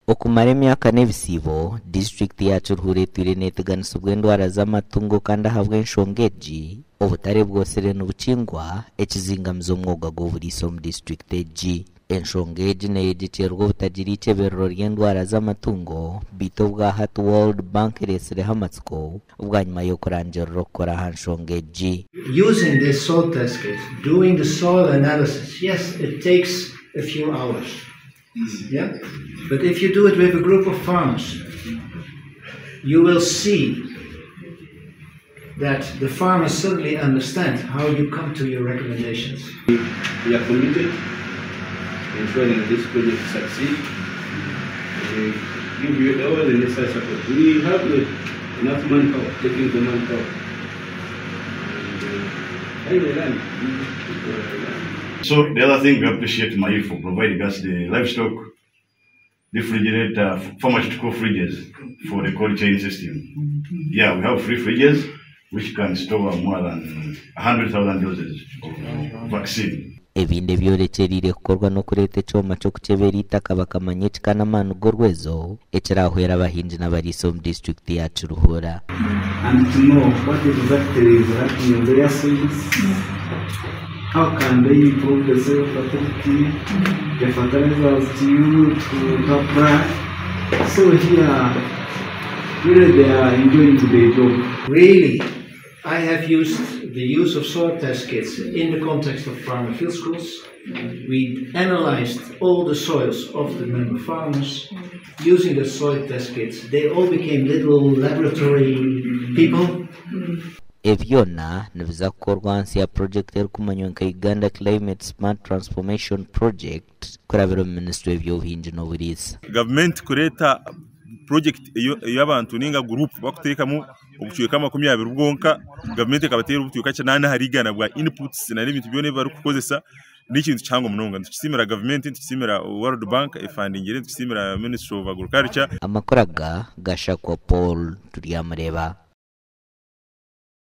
Okumara emyaka n'ebisiibo, disiturikiti ya Kiruhura etwire neeteganisibwa endwara z'amatungo kandi ahabw'enshonga egi, obutare bwotsire nibukingwa ekizingamiza omwoga gw'oburiisa omu disiturikiti egi. Enshonga egi neyegyekyerwa obutagira eikyeberero ry'endwara z'amatungo beitu obwahati World Bank eretsireho amatsiko bwanyima y'okurangirira okukora aha nshonga egi. Using this soil test kit, doing the soil analysis, yes it takes a few hours yeah but if you do it with a group of farmers you will see that the farmers suddenly understand how you come to your recommendations. We are committed to ensuring this project succeed. We give you all the necessary support. We have enough manpower, technical manpower. And highly learned. People are learned. So the other thing we appreciate MAIF for providing us the livestock refrigerator, pharmaceutical fridges for the cold chain system. Yeah, we have 3 fridges which can store more than 100,000 doses of vaccine. Ebindi ebyorekyereire kukorwa n'okureeta ekyoma ky'okukyebera eitaka bakamanya ekika n'amaani g'orwezo ekirahwera abahingi n'abariisa omu disiturikiti ya Kiruhura. And to know what exactly is happening in their soils, how can they improve the soil fertility, the fertilizers to use to apply. So here, really they are enjoying their job. Really, I have used the use of soil test kits in the context of farmer field schools. We analyzed all the soils of the member farmers using the soil test kits. They all became little laboratory people. Ebi byona nibiza kukorwa ahansi ya purojekiti erikumanywa nka Uganda Climate Smart Transformation Project kurabira omu minisitule y'eby'obuhingi n'oburiisa. Gavumenti kureeta purojekiti ey'abantu ninga guruupu bakuteekamu obucweka 20 bwonka, gavumenti ekabateera obucweka 8 ahari igana bwa inputs n'ebintu byona ebi barikukozesa n'ekintu kihango munonga. Nitukisiimira gavumenti, nitukisiimira World Bank efandingire, nitukisiimira Ministry of Agriculture. Amakuru aga gashakwa Paul Turyamureeba.